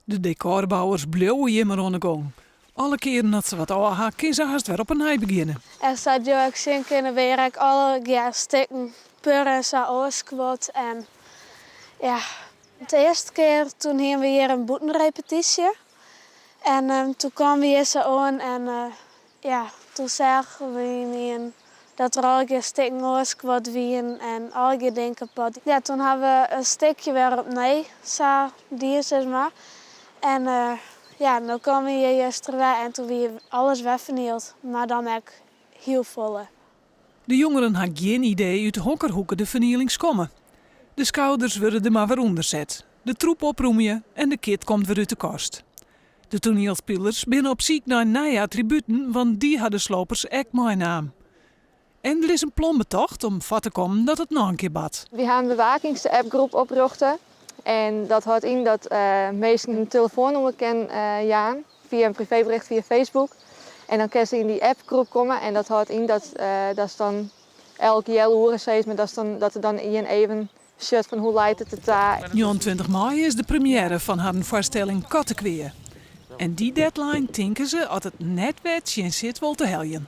De dekôrbouwers bliuwe hjir mar oan 'e gong. Alle kearen as se wat ôf ha, kinne se hast wer op 'e nij begjinne. En sa't jo ek sjen kinne, binne hjir ek allegear stikken pur en sa ôfskuord. En ja, de earste kear toen hiene we hjir in bûtenrepetysje. En toen kamen we hjir sa oan en ja, toen seagen we ynienen dat der allegear stikken ôfskuord wienen en allegear dingen kapot. Ja, toen ha we in stikje wer opnij sa dien, sis mar. En ja, no kamen we hjir juster wer en toen wie alles wer fernield, mar dan ek hiel folle. De jongeren ha gjin idee út hokker hoeke de fernielings komme. De skouders wurde der mar wer ûnder set, de troep oprûmje en de kit komt wer út de kast. De toanielspilers binne op syk nei nije attributen, want dy ha de slopers ek meinaam. En der is in plan betocht om foar te kommen dat it noch in kear bart. Wy ha in bewakings-appgroep oprjochte en dat hâldt yn dat minsken in telefoannûmer kin jaan fia in priveebericht fia Facebook. En dan kinne se yn dy appgroep komme en dat hâldt yn dat datst dan elk healoere sis mar datst dan dat der dan ien even sjocht fan hoe leit it der ta. 29 maaie is de premiêre fan harren foarstelling Kattekwea. En dy deadline tinke se, as it net wer tsjin sit, wol te heljen.